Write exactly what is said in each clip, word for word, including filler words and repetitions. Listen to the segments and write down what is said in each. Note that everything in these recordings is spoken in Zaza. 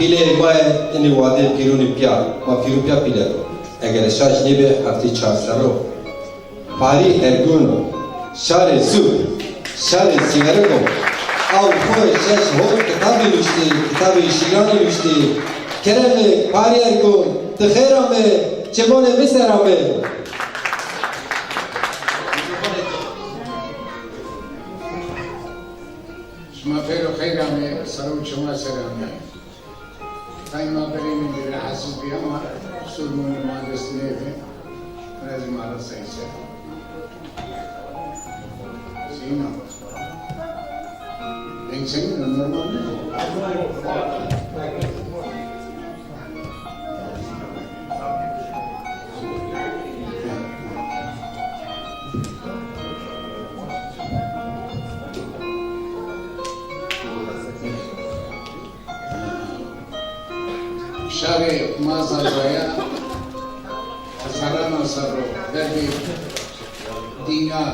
Pîleyê ma yê inî wadê pîrûnî pîya, ma pîrû pîya pîle ko. Eger şaş nêbê, heftê çar serr o. Parî Ergun, şarê zû, şarê sîverik o. Aw xo şeş hot kitabî nuştî, kitabê şîranî nuştî. Keremê Parî Ergun, ti xêr amê, çimonê mi ser amê. Şima pêro xeyr amê, ser û çima ser amê. Tay ma berê min de rahatsız bî ama qusur mûnê ma dest nêbê. Min ez ma ra sey ser. Seyna. Veng senîn o, normal nîyo? Şarê ma Zazaya hezarana serr o berdê dîna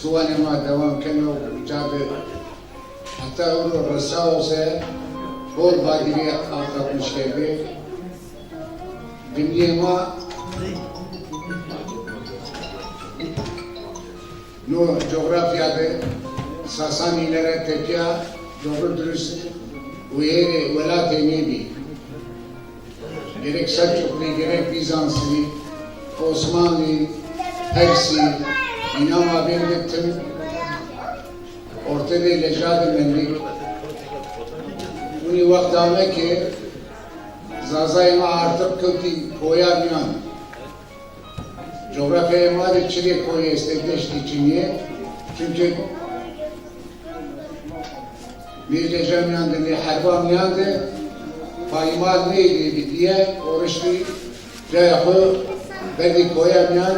ziwanê ma dewam keno, ca de heta ewro resao se bol badirî atlatmış kerdê. Dimiyê ma no coğrafya de Sasanî nere tepîya doğru dürüst wêrê welatê nêbî. Gerek Selçuklî, gerek Bîzansî, Osmanlî, Persî, înan mabên de tim ortê de leja de mendî. Winî wext ame ke Zazayê ma artık kewtî koya mîyan. Coğrafyaya ma de çirê koyî estê, deştî çinî yê. Çunke nê leja mîyan de, nê herba mîyan de paymal nêdî bi dîye, oriştî caya xo berdî koya mîyan,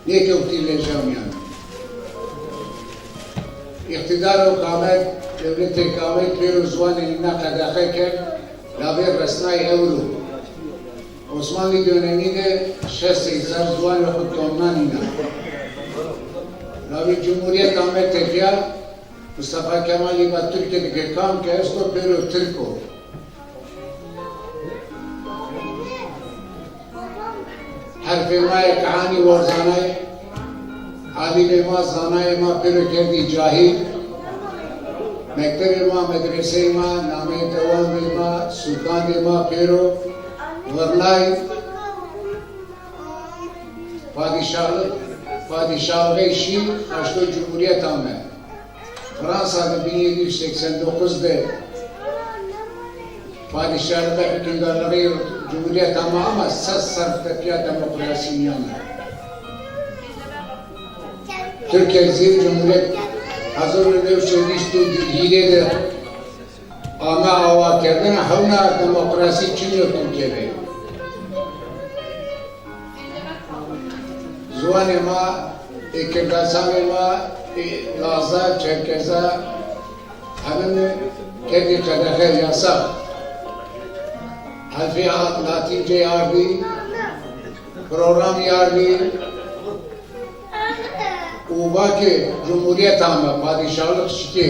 nêkewtî leja mîyan. Îqtîdaro ke ame, dewletê ke ame pêro ziwanê îna qedexe kerd, labê resnay ewro. Osmanlî dönemî de şeş sey serr ziwanê xo tomnan îna. Labê cumhurîyet ame tepîya, Mustafa Kemalî va Tirkîye de ke kam ke esto pêro tirk o. Herfê ma yê kehanî werzanay, alimê ma, zanayê ma pêro kerdî cahîl. Mektebê ma, medreseyê ma, nameyê dewandê ma, sûkandê ma pêro virnay. Padîşahlık, padîşahlığê şî, haşto cumhurîyet ame. Fransa de bin yedi yüz seksen dokuz de padîşahlık, hukimdarlığı cumhurîyet ame ama ses serr tepîya demokrasî nîyame. Tirkîye zî cumhurîyet hezar û new sey û vîst û hîrê de ame awakerdene, hewna demokrasî çinî yo Tirkîye de. Ziwanê ma, ê kirdasanê ma, ê Laza, Çerkeza, hemî kerdî qedexe, yasax. Herfê Latînceyî ardî, programî ardî. Û va ke cumhurîyet ame, padîşahlık şikê.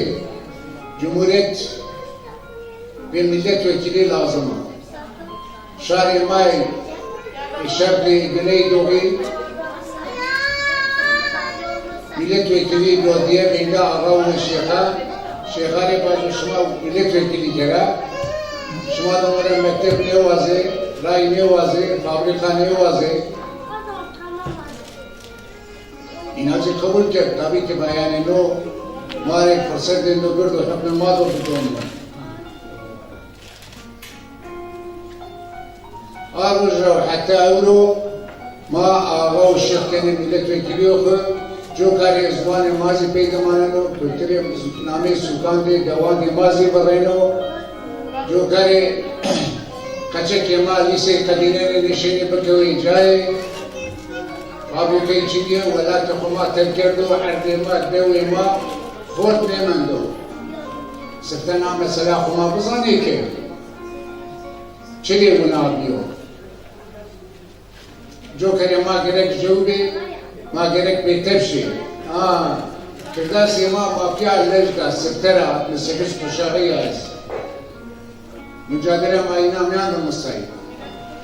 Cumhurîyet ve milletvekilî lazim a. Şarê ma yê Şerqî Güneydoğî milletvekilî do dîye, veyndê axa û şêxa. Şêxa rê vajo şima milletvekilî kera. Şima de ma ra mekteb nêwazê, ray nêwazê, fabrîka nêwazê. Îna zî qebul kerd. Tabî ke va yanî no ma rê firsetê no girdo, heqê ma do bidon. A roj ra heta ewro ma axa û şêx kenê milletvekilîyê xo, coka rê ziwanê ma zî pey de maneno, kulturê, nameyê sûkandê, dewandê ma zî virêno, coka rê qeçekê ma lîseyê qedînenê nêşenê bikewê cayê. Fabrîkeyê çinî yê, welatê xo ma terk kerdo, erdê ma, dewê ma xort nêmendo. Sifte na mesela xo ma bizanê ke çirê wina bîyo. Coka rê ma gerek jew bê, ma gerek bêtev şê. A, kirdasê ma, ma pîya lej da, sifte ra altmış sekiz kuşağı ya ez. Mücadele ma îna mîyan de musay.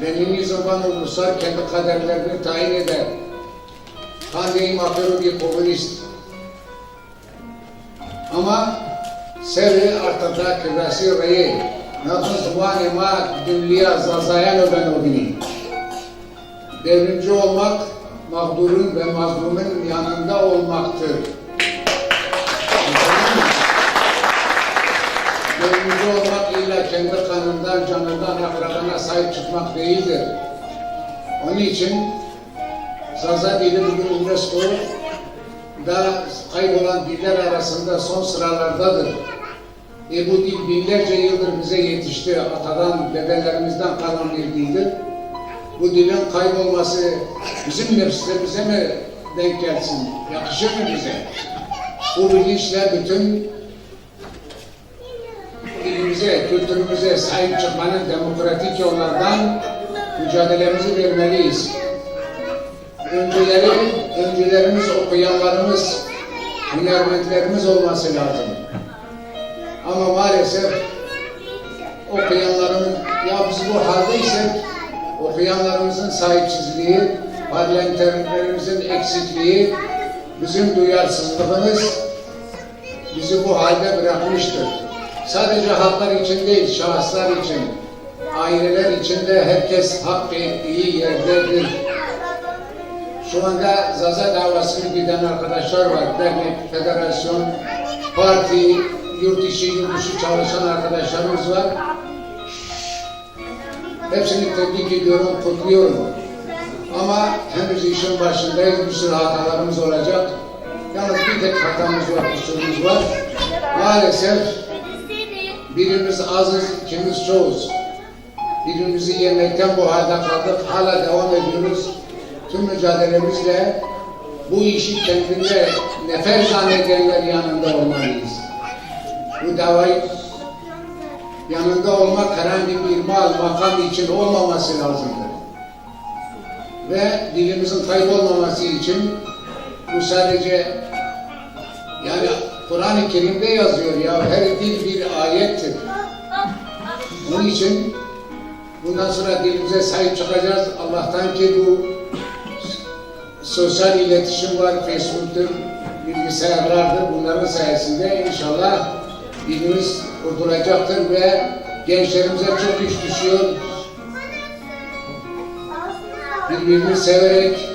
Leninizm vano uluslar kendi kaderlerini tayin eder. Qandê î ma pêro bî komünîst. Ama serê artada kirasî reyê, na ziwanê ma dimlîya Zazayan o beno binî. Devrimci olmak, mağdurun ve mazlumun yanında olmaktır. Devrimci olmak illa kendi kanından, canından, akrabana sahip çıkmak değildir. Onun için Zaza dili bugün UNESCO'da kaybolan diller arasında son sıralardadır. E, bu dil binlerce yıldır bize yetişti. Atadan, dedelerimizden kalan bir dildir. Bu dilin kaybolması bizim nefislerimize mi denk gelsin? Yakışır mı bize? Bu bilinçle bütün dilimize, kültürümüze sahip çıkmanın demokratik yollardan mücadelemizi vermeliyiz. Öncüleri, öncülerimiz, okuyanlarımız, hünermentlerimiz olması lazım. Ama maalesef okuyanların, ya biz bu haldeysek, okuyanlarımızın sahipsizliği, parlamenterlerimizin eksikliği, bizim duyarsızlığımız bizi bu halde bırakmıştır. Sadece halklar için değil, şahıslar için, aileler için de herkes hak ettiği yerdedir. Şu anda Zaza davasını güden arkadaşlar var. Dernek, federasyon, parti, yurt içi, yurt dışı çalışan arkadaşlarımız var. Hepsini tebrik ediyorum, kutluyorum. Ama henüz işin başındayız, bir sürü hatalarımız olacak. Yalnız bir tek hatamız var, kusurumuz var. Maalesef birimiz azız, ikimiz çoğuz. Birbirimizi yemekten bu halde kaldık, hala devam ediyoruz. Tüm mücadelemizle bu işi kendinde nefer zannedenler yanında olmalıyız. Bu davayı yanında olmak herhangi bir mal, makam için olmaması lazımdır. Ve dilimizin kaybolmaması için bu sadece, yani Kur'an-ı Kerim'de yazıyor ya, her dil bir ayettir. Onun için bundan sonra dilimize sahip çıkacağız. Allah'tan ki bu sosyal iletişim var, Facebook'tur, bilgisayarlardır. Bunların sayesinde inşallah dilimiz kurtulacaktır ve gençlerimize çok iş düşüyor. Birbirini severek,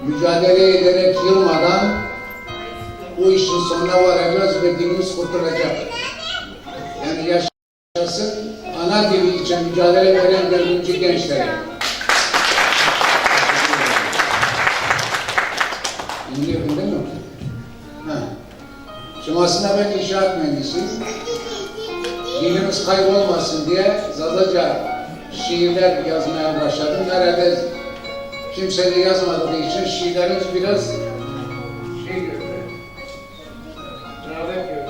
mücadele ederek, yılmadan bu işin sonuna varacağız ve dilimiz kurtulacak. Yani yaşasın ana dili için mücadele veren devrimci gençlere. Dinliyorum değil mi? Ha. Şimdi aslında ben inşaat mühendisiyim. Dilimiz kaybolmasın diye Zazaca şiirler yazmaya başladım. Herhalde kimse de yazmadığı için şiirlerimiz biraz şey gördü. Rağbet gördü.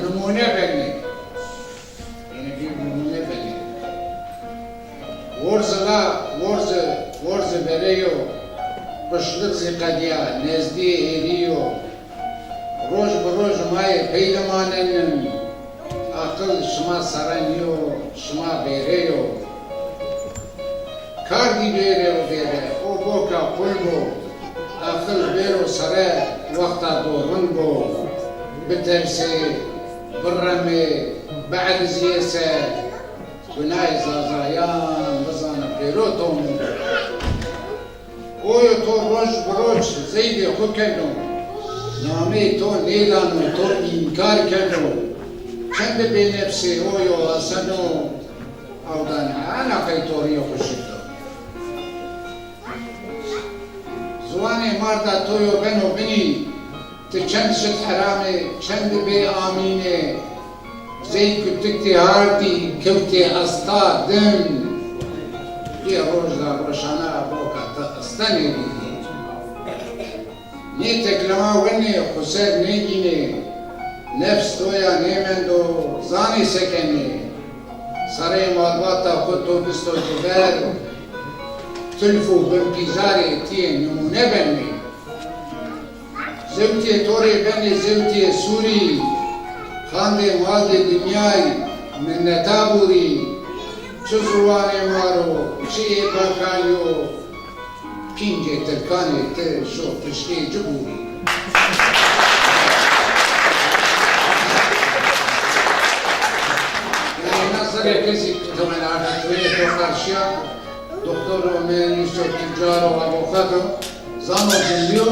Numune benî. Yanî bir numune benî. Worze la, worze, worze verê yo. Quşlix zî qedîya, nezdîyê êrî yo. Roj bi roj ma yê pey de manenîn. Aqil şima sere nîyo, şima bêrê yo. Kardî bêrê û bêre, o boka qul bo. Aqil bêro sere, wexta dorin bo. Bitersê, biremê, biecizîyê se. Gunayê Zazayan bizane pêro to mi bo. Oyo to roj bi roj zeydê xwu keno. Nameyê to nêdano, to în Kar keno, çend bênefsê o yo aseno, awdane, ana qey torîyê xo şito. Ziwanê marda to yo beno binî, ti çend şit heramê, çend bê amînê, zey kutik tê hardî, kewtê asta dim. Bê roj da roşana boka ti estenê bî. Nê teklima wenê xo ser nêgînê, nefs to ya nêmendo, zanê se kenê. Sereyê malbata xo to bisto ci ver, tilf û binpîzarê tîyê nimûne benê. Zewtê to rê benê zewtê sûrî, qandê maldê dinyay minneta bûrî. Çi ziwanê ma ro, çi ê Bakan yo, Pîncê tirkanê ti şo piştê ci bûrî. Yanî na serê kesî temenarda to yê to qarşîya doktor o, mühendis o, tüccar o, avukat o, zano cumlî yo,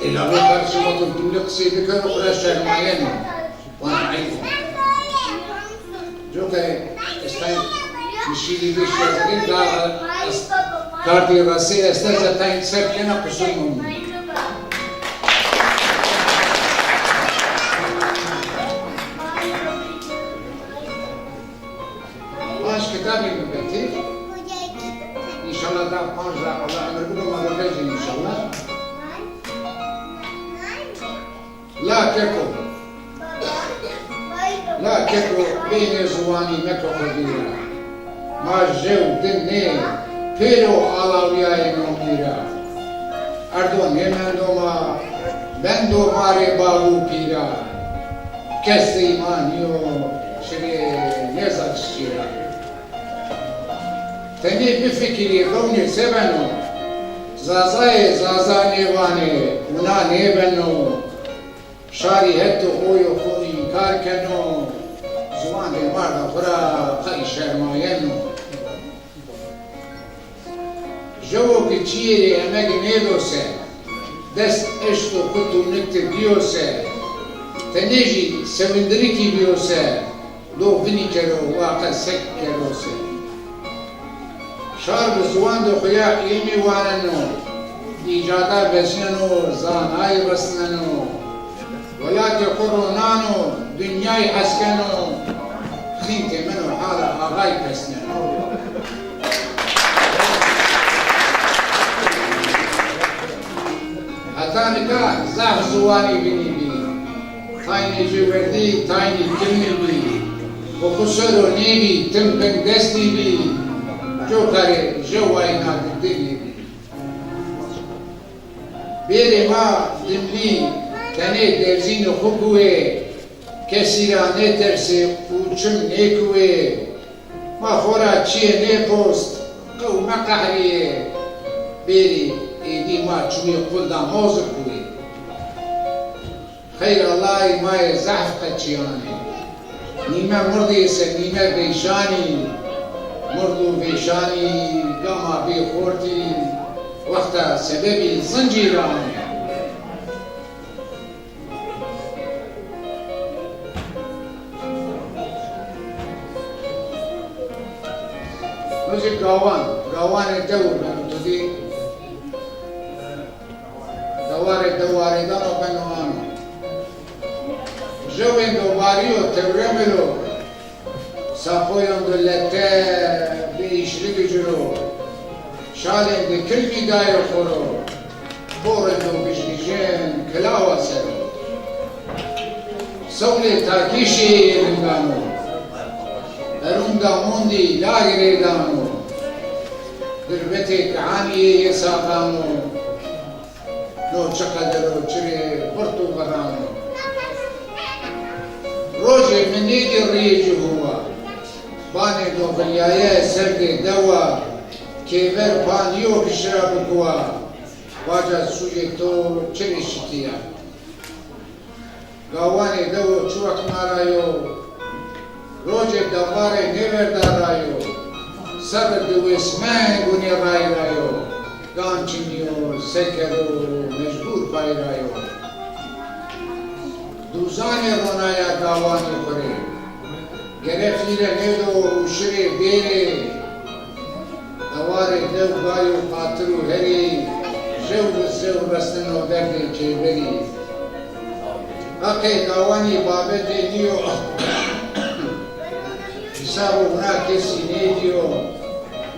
ê la bo karşî ma to cumlî qisey bikero, o ra şermayeno. Vana eyb o. Coka ez tay nişîlî vî şezerî da ez kartê resê este ze tay sep kena qusur mumnî. Panc kitabî mi vetî. Înşallah da panc ra Allah emir bido ma do vejî înşallah. La keko. La keko, beynê ziwanî meko xo vîra. Ma jew di nê pêro alawîyayê no mîra. Erdo nêmendo ma, bendo ma rê bav û pîra. Kes dey ma nîyo, çirê nêza çiçî ra. Tenê bifikirî rewnê se beno. Zazayê Zaza nêvanê, wina nêbeno. Şarî hetê oyo xo înkar keno, ziwandê marda xo ra qey şermayeno. Jewo ke çîyê rê emeg nêdo se, dest eşto xo tûnik de bîyo se, tenê jî sewindirikî bîyo se, do vinî kero, wa qe sek kero se. Şar bi ziwandê xo ya îlmî waneno, îcada besneno, zanayî resneno. Welatê xo ronano, dinyayî hes keno, xîntê min o hala axayî pesneno. Heta nika zaf ziwanî vinî bî. Taynê ci werdî, taynî kilmî bî. Xo xo ser o nêbî, tim ping destî bî. Coka rê jewayî na di dilî bî. Bêrê ma dimlî tenê derzînê xo guwê, kesî ra nêtersê û çim nêkuwê. Ma xo ra çîyê nêpost, qew meqehrîyê. Bêrî êdî ma çumî qul da mozik kuwê. Xeyr Allahî ma yê zehf qeçîyanê. Nîme mirdî se nîme veyşanî. Mird û veyşanî gama bê xortî, wexta sebebî zincî ra anê. No zî gawan, gawanê dew beno, to dî. Dewarê dewarêdan o beno ano. Jewên do varîyo tewremilo. Sapoyan do lete bi îşlig ciro. Şalên de kilmî dayo xo ro. Borê do gijgijên kilawa ser o. Sewlê takî şîyê yê lingan o. Erûn da mondî lagirê dan o. Dirbetê kihanî yê yê saqan o. No çi qeder o, çirê virt û viran o. Rojê mi nêdî rîyê ci huwa. Banê do vilyaye serdê dewa. Kêver pa nîyo ki şira bikuwa. Vaca sûcê to çirê şitîya. Gawanê dewo çi wext ma ra yo, rojê dewarê nêverda ra yo, serri diwêsmeng gunê ray ra yo, gan çimî yo, se kero, mecbûr pay ra yo. Dûzanê ronaya gawanî xwu rê. Gere fîre nêdo û şirê bêrê. Dewarê dew gayo qatir û herî, jew bi jew resneno derdê keyberî. Heqê gawanî babetê nîyo, hîsab û wina kesî nêdîyo.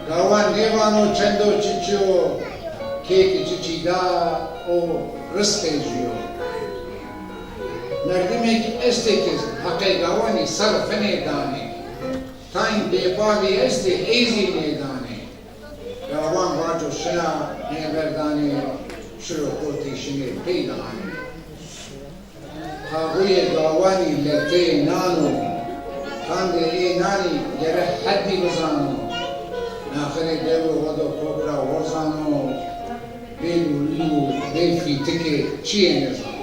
Gawan nêvano çend o çiçî yo, kê ki çiçî da o risqê jî yo. Merdimêk estê ki heqê gawanî ser finê danê. Tayn bêpalî estê ey zî nêdanê. Gawan vaco şina nêverdanê, şiro kotî şinê pey de anê. Taxuyê gawanî leteyê nan o. Qandê ê nanî gere heddî bizano. Naxirê dewe o do kok ra worzano. Bê lûlî û bê fîtikê çiyê nêzano.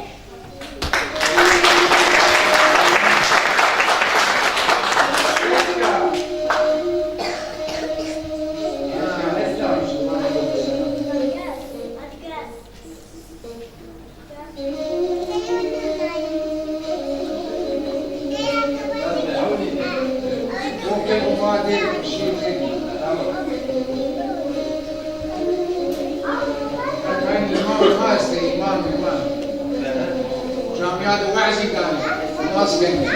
Îmam, îmam estê, îmam, îmam. Camîya de we'zî danê, nimaz kenê.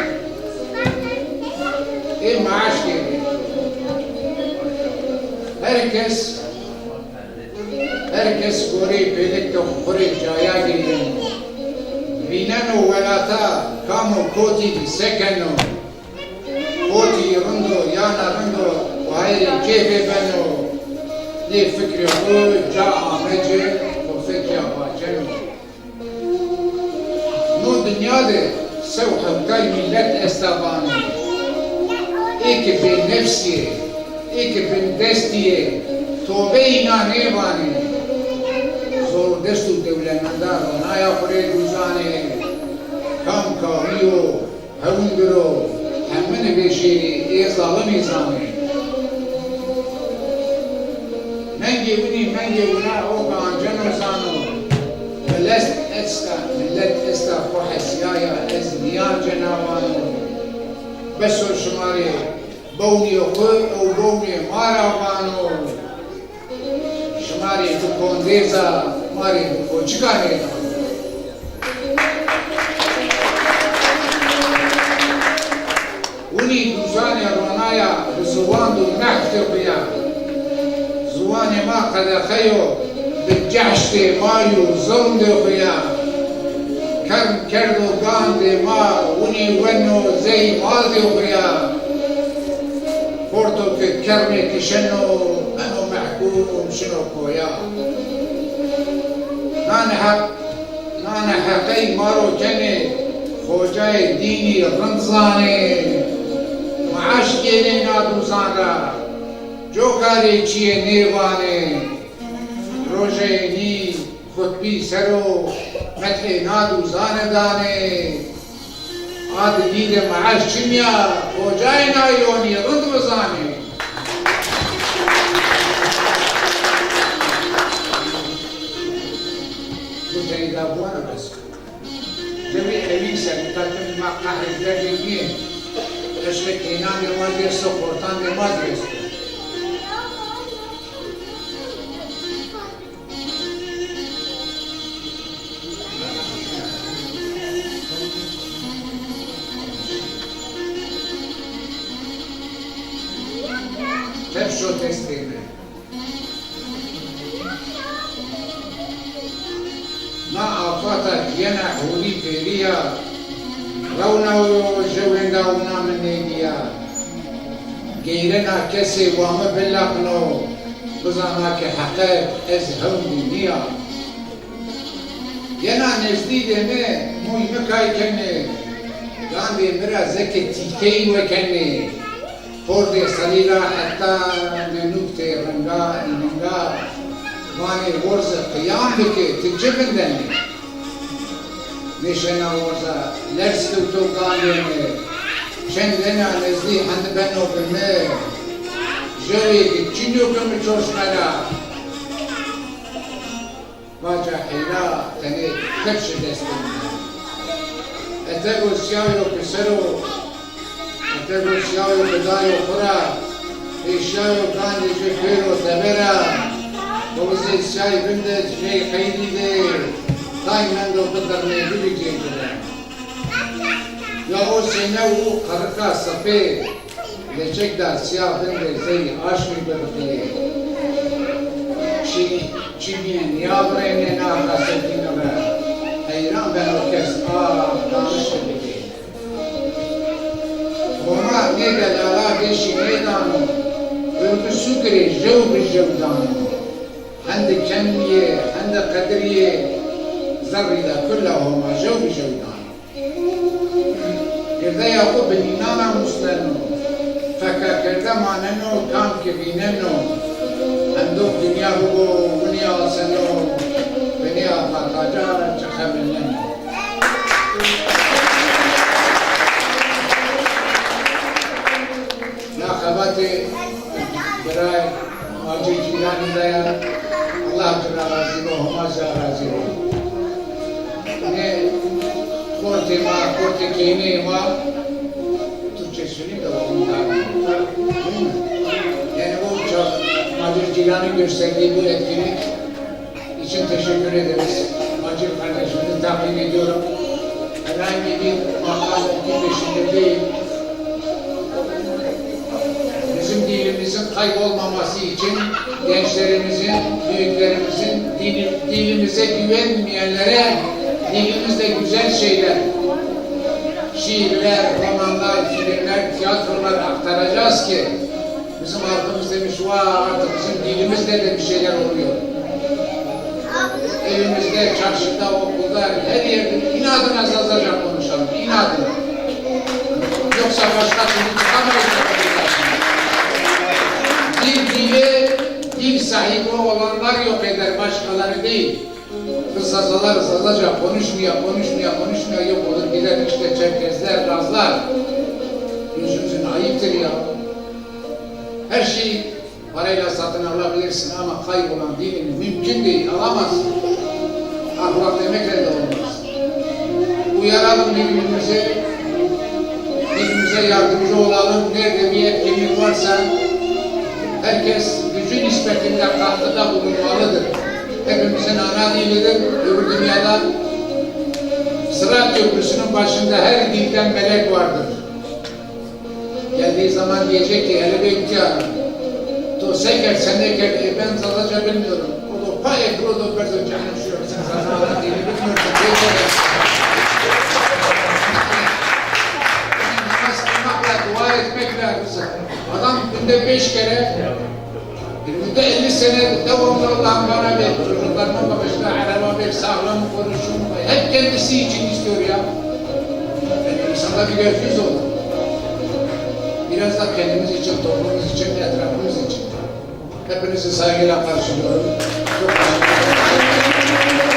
Ê maaş gêrê. Her kes Her kes goreyê pêlik de xwu rê caya gêreno. Vîneno welata kam o kotî de se keno. Kotî rind o ya na rind o, wayirê kêfê beno. Nê fikrê xwu ca ame ci, xwu fekîya vaceno. No dinya de sew hewtay mîlet esta vanê. Ê ke bênefsî yê, ê ke bindestî yê, tobeyê îna nêvanê. Zordest û dewlemenda ronaya xwu rê dûzanê. Kam kawî yo, Hewndiro, hemini vêşêrî ê zalimî zanê. Mengê winî, mengê wina o ke anceno zano. Milet esta, milet esta xwu hesîyaya ez nîyancena vano. Bes o şima rê bewnê xwu ew bewnê ma ra vano. Şima rê bi kondêza, ma rê bi koçika nêdano. Winî dûzanê ronaya bi ziwan do nehftê xwu ya. Ziwanê ma qedexe yo, bi ceştê ma yo zewndê xwu ya. Kerm kerdo gandê ma, winî weno zey maldê xwu ya. Xorto ke kermê kişeno, beno mehkûm, şino koya. Nane heq, nane heqey ma ro kenê, xocayê dînî rind zanê. Maaş gênê na dûzan ra, coka rê çiyê nêvanê. Rojê nî xutbî ser o methê na dûzane danê. A dilî de maaş çimya, xocayê na yonî rind bizanê. Bu teyda bu ara bes. Cewî ewî ser, ta tim ma qehrê derdê nîyê. Eşqê kênandê ma dêsto, xortandê ma dêsto. Tepşo destê mi. Na afata yena holî pêrî ya, rewna o jewênda wina mi nêdîya. Geyrena kesê wa mi bileqno, bizana ke heqet ez hewndî nîya. Yena nezdîdê mi, mûy mi kay kenê, gandê mi ra zeke tîkeyî wekenê. Xordê Xelîl a heta nenûk tê ringa îninga, vanê worze qiyam bike, ti ci vindenê. Nêşena worza, lerz kewto gandê mi. Çend ena nezdî hend beno bi mi. Jewê ki çinyo ke mi çorşme ra. Vaca heyra tenê tepşi destê mi. Etego sîyayo pisero, etego sîyayo bidayo xwu ra, pêşiyayo gandê ci pêro teber a, xwu zî sîyay vindê ciney xeyrî de, tay mendo bidirnê gulî cêcine. Ya o sêne û qerika sifê, leçek da sîya vindê zey aşmî bibitê. Çi, çi bîye nîyavirênê na xasetîne ve. Heyran beno kes a danişe bikê. Homa nê delala vêşî nêdano, hurdu sukrê jew bi jew dano. Hende kemî yê, hende qedirî yê, zerrî de kulla Homa jew bi jew dano. Girdeya xwu bi nînana musneno, fekakerde maneno, kam ki vîneno, endox dinya bibo winî aseno, binî Aqataca çi xebilneno. Na xebatê birayê Macir Cîlanî de ya. Allah ci ra razî bo, Homa ci ra razî bo. Nê xortê ma, xortê keyneyê ma, Türkçe söyleyeyim de oğlum daha iyi. Değil mi? Yani bu ça-, Macir Cîlanî gösterdiği bu etkinlik için teşekkür ederiz. Macir kardeşimizi takip ediyorum. Herhangi bir makalenin peşinde değil. Bizim dilimizin kaybolmaması için gençlerimizin, büyüklerimizin dili-, dilimize güvenmeyenlere dilimizle güzel şeyler, şiirler, romanlar, filmler, tiyatrolar aktaracağız ki bizim halkımız demiş, "Vay, artık bizim dilimizle de bir şeyler oluyor." Evimizde, çarşıda, okulda, her yerde inadına Zazaca konuşalım, inadına. Yoksa başka türlü çıkamayız. Bir dili, dil sahibi olanlar yok eder, başkaları değil. Biz Zazalar Zazaca konuşmaya, konuşmaya, konuşmaya yok olur gider. İşte Çerkezler, Lazlar. Gözümüzün ayıptır ya. Her şeyi parayla satın alabilirsin ama kaybolan dilini mümkün değil, alamazsın. Ahlak demekle de olmaz. Uyaralım birbirimizi, birbirimize yardımcı olalım. Nerede bir etkinlik varsa herkes gücü nispetinde katkıda bulunmalıdır. Hepimizin ana dilidir. Öbür dünyada Sırat Köprüsü'nün başında her dilden melek vardır. Geldiği zaman diyecek ki, "Hele be ihtiyar, to se kerd, se nêkerd, e, ben Zazaca bilmiyorum." O da, "Pa, e, bro, do berdo cehennem şuraya, sen Zazaca dilini bilmiyorsun." Diyecek. Yani namaz kılmakla, dua etmekle, adam günde beş kere Günde elli sene devamlı Allah'ım bana ver, çocuklarıma bağışla, araba ver, sağlam konuşsun. Hep kendisi için istiyor ya. Yani insanda bir göz yüz olur. Biraz da kendimiz için, toplumumuz için, etrafımız için. Hepinizi saygıyla karşılıyorum. Çok teşekkür ederim.